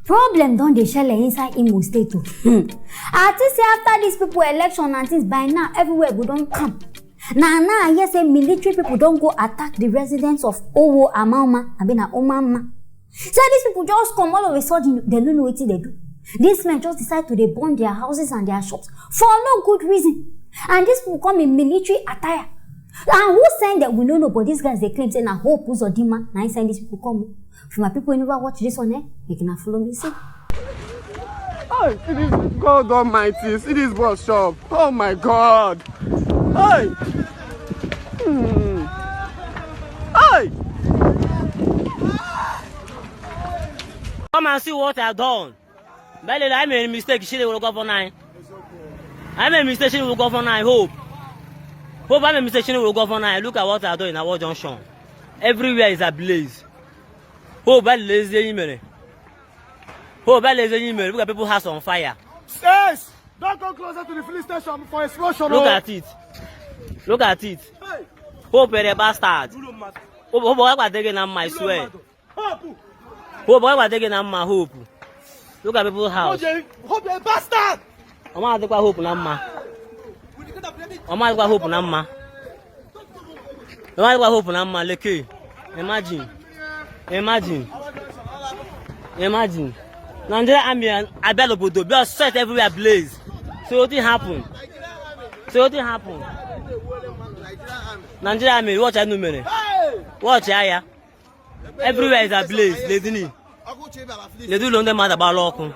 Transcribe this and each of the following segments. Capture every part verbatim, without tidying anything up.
Problem don dey shele inside Imo State o. Hmm. I think say after these people election and things, by now everywhere go don calm. Na now I hear say military people don go attack the residents of Owo Amaoma, abi na Omamma. Say these people just come all of a sudden, they no know wetin they do. These men just decide to dey burn their houses and their shops for no good reason. And these people come in military attire. And who send them? We no know, but these guys, they claim say na Hope Uzodinma na him send these people come. For my people who never watch this one, eh, make una follow me see. Hey, see this, God Almighty, see this bus shop. Oh my God. Hey. Hmm. Hey. Come and see what I done. Belele, I made a mistake. She will go for nine. I made a mistake. She will go for nine. Hope. Hope, I made a mistake. She will go for nine. Look at what I do in our junction. Everywhere is ablaze. Hope, I lazy minute. Hope, I lazy minute. Look at people house on fire. Yes! Don't come closer to the filling station for explosion. Look at it. Look at it. Hope, a bastard. Hope, hope, I take it on my swear. Hope, why were they getting my hope? Look at people's house. Hope you bastard. I'm gonna take my hope now, ma. I'm gonna take my hope now, ma. I'm gonna take my hope now, ma. Look here. Imagine. Imagine. Imagine. Nigeria army and Abel Obodo, be set everywhere blaze. So what thing happen? So what thing happen? Nigeria army, watch I know many. Watch I. Everywhere is ablaze, ledini. Ledu lo ndị mmadụ agbala ọkụ.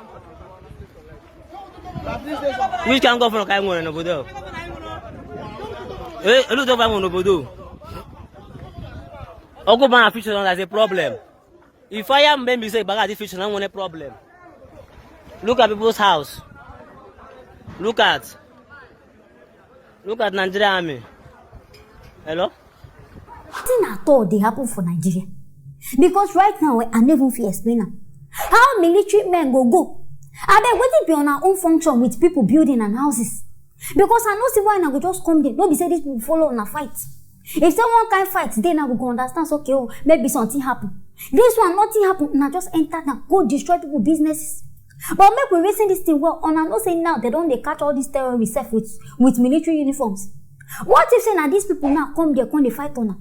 Which kind governor ka anyị nwere n'obodo? Eh, elu ụzọ anyị nwere n'obodo. Ọkụ bana future na a problem. If fire mgbe mbi say baga the future na nwere problem. Look at people's house. Look at Look at Nigeria army. Hello? Nothing at all dey happen for Nigeria. Because right now, eh, I no even fit explain am. How military men go go? Abeg, wetin be una own function with people building and houses? Because I no see why una go just come there. No be say these people follow una fight. If say one kind fight dey, una go go understand say, okay, oh, maybe something happen. This one, nothing happen. Una just enter down, go destroy people businesses. But make we reason this thing well. Una know say now they don dey catch all these terrorists sef with with military uniforms. What if say na these people now come there, come dey fight una?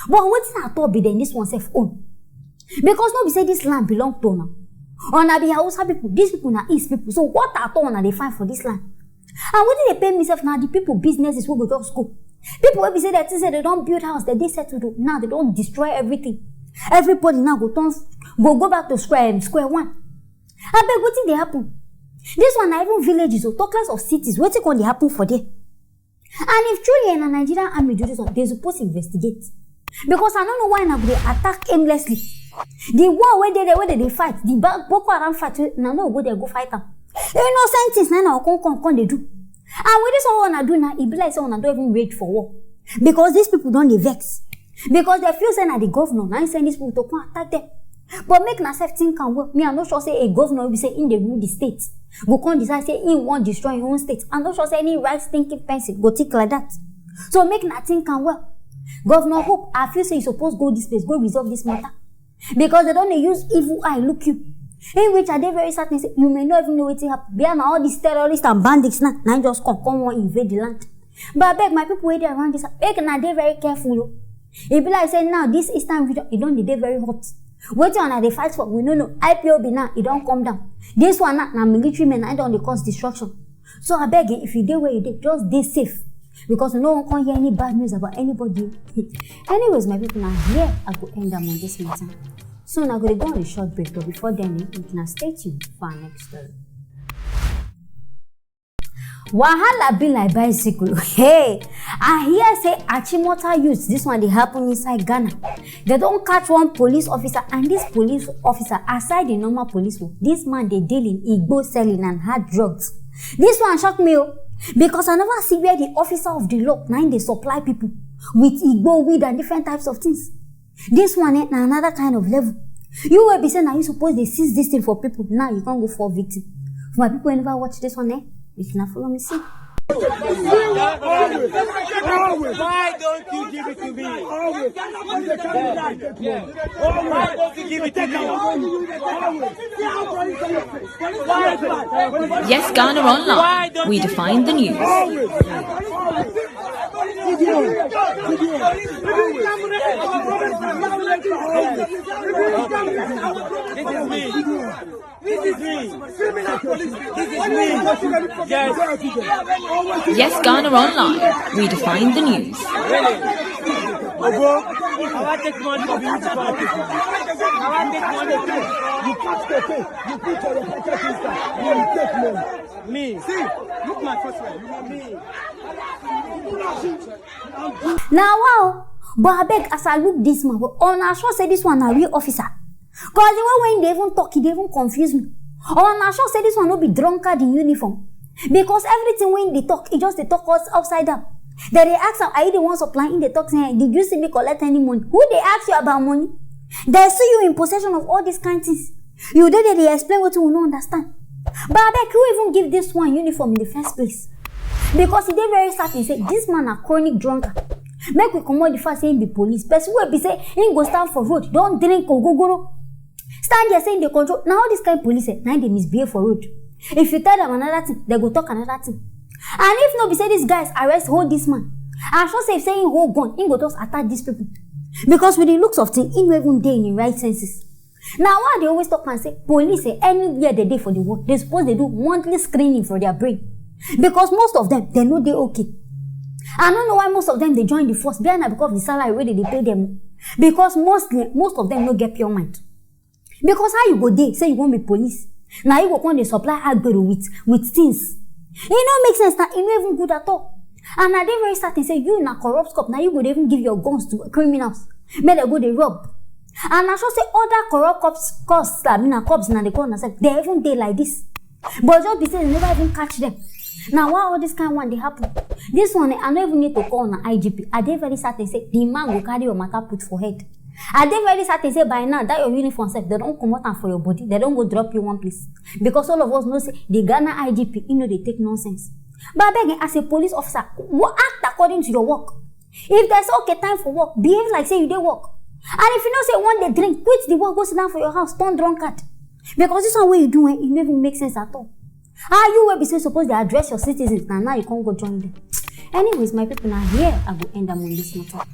But wetin at all be dem this one sef own? Because no be say this land belong to una. Una be Hausa people, these people na East people. So what at all una dey find for this land? And wetin dey pain me sef na the people businesses wey go just go. People wey be say dem think say dem don build house, dem dey settled o, now dem don destroy everything. Everybody now go turn, go go back to square, um, square one. Abeg, wetin dey happen? This one na even villages o, talk less of cities. Wetin come dey happen for there? And if truly na Nigerian army do this one, they suppose investigate. Because I no know why una go dey attack aimlessly. The war wey dey there, wey dem dey fight, the Ba- Boko Haram fight, wey una no go there go fight am. Innocent things na una come come come dey do. And with this one wey una do now, e be like say una don even rage for war. Because these people don dey vex. Because dem feel say na the governor na him send these people to come attack them. But make una sef think am well. Me, I no sure say a governor wey be say him dey rule the state go come decide say him wan destroy him own state. I no sure say any right thinking person go think like that. So make una think am well. Governor Hope, I feel say you suppose go this place, go resolve this matter. Because dem don dey use evil eye look you. In which I dey very certain say you may not even know wetin happen. Be na all these terrorists and bandits now, na just come come wan invade the land. But abeg, my people wey dey around this, make una dey very careful o. E be like say now this Eastern region, e don dey dey very hot. Wetin una dey fight for, we no know. I P O B now, e don come down. This one now, na military men, na don dey cause destruction. So abeg, if you dey where you dey, just dey safe. Because we no wan come hear any bad news about anybody. Anyways, my people, na here I go end am on this matter. So una go dey go on a short break, but before then, eh, make una stay tuned for our next story. Wahala be like bicycle. Hey, I hear say Achimota youths, this one dey happen inside Ghana. They don catch one police officer, and this police officer, aside the normal police work, this man dey deal in igbo selling and hard drugs. This one shock me o, because I never see where the officer of the law na him dey supply people with igbo, weed and different types of things. This one, eh, na another kind of level. You wey be say na you suppose dey seize this thing for people, now you come go fall victim. For my people wey never watch this one, eh, make una follow me see. Why don't you give it to me? Why don't you give it to me? Yes, Ghana Online. We define the news. This is me. This is me. This is me. Yes. Yes, Ghana Online. We define the news. Really? Ogo, I want take money from you. I want take money from you. You cut the pay. You put for your pocket, sister. You take money. Me. See, look my first one. Me. Na wow. But abeg, as I look this man, una sure say this one na real officer? Cause the way wey he dey even talk, he dey even confuse me. Una sure say this one no be drunkard in uniform? Because everything wey he dey talk, he just dey talk us upside down. Dem dey ask am, "Are you the one supplying?" He dey talk say, "Did you see me collect any money?" Who dey ask you about money? Dem see you in possession of all these kind things. You dey there dey explain wetin we no understand. But abeg, who even give this one uniform in the first place? Because e dey very certain say this man na chronic drunkard. Make we comot the fact say he be police. Person wey be say he go stand for road, don drink ogogoro. Stand there say he dey control. Na all this kind police eh, na him dey misbehave for road. If you tell them another thing, they go talk another thing. And if no be say these guys arrest, hold this man, I sure say if say he hold gun, he go just attack these people. Because with the looks of things, he no even dey in him right senses. Na why I dey always talk am say police eh, anywhere they dey for the world, they suppose dey do monthly screening for their brain. Because most of them, they no dey okay. I no know why most of them dey join the force. Behind na because of the salary wey they dey pay them. Because mostly, most of them no get pure mind. Because how you go dey say you wan be police, na you go come dey supply agbero with with things? E no make sense. Na e no even good at all. And I dey very certain say you na corrupt cop, na you go dey even give your guns to criminals make dem go dey rob. And I sure say other corrupt cops, cops, I mean na cops na dey call una sef, they even dey like this. But just be say they never even catch them. Na why all this kind one dey happen? This one eh, I no even need to call na I G P. I dey very certain say the man go carry your matter put for head. I dey very certain say by now that your uniform sef, they don comot am for your body, they don go drop you one place. Because all of us know say the Ghana I G P, he no dey take nonsense. But abeg eh, as a police officer, wo- act according to your work. If they say okay, time for work, behave like say you dey work. And if you know say you wan dey drink, quit the work, go sit down for your house, turn drunkard. Because this one wey you do eh, e no even make sense at all. How you wey be say suppose dey address your citizens, na now you come go join them? Anyways, my people, na here I go end am on this matter.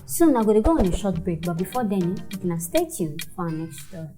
Soon I go dey go on a short break, but before then, eh, make una stay tuned for our next story.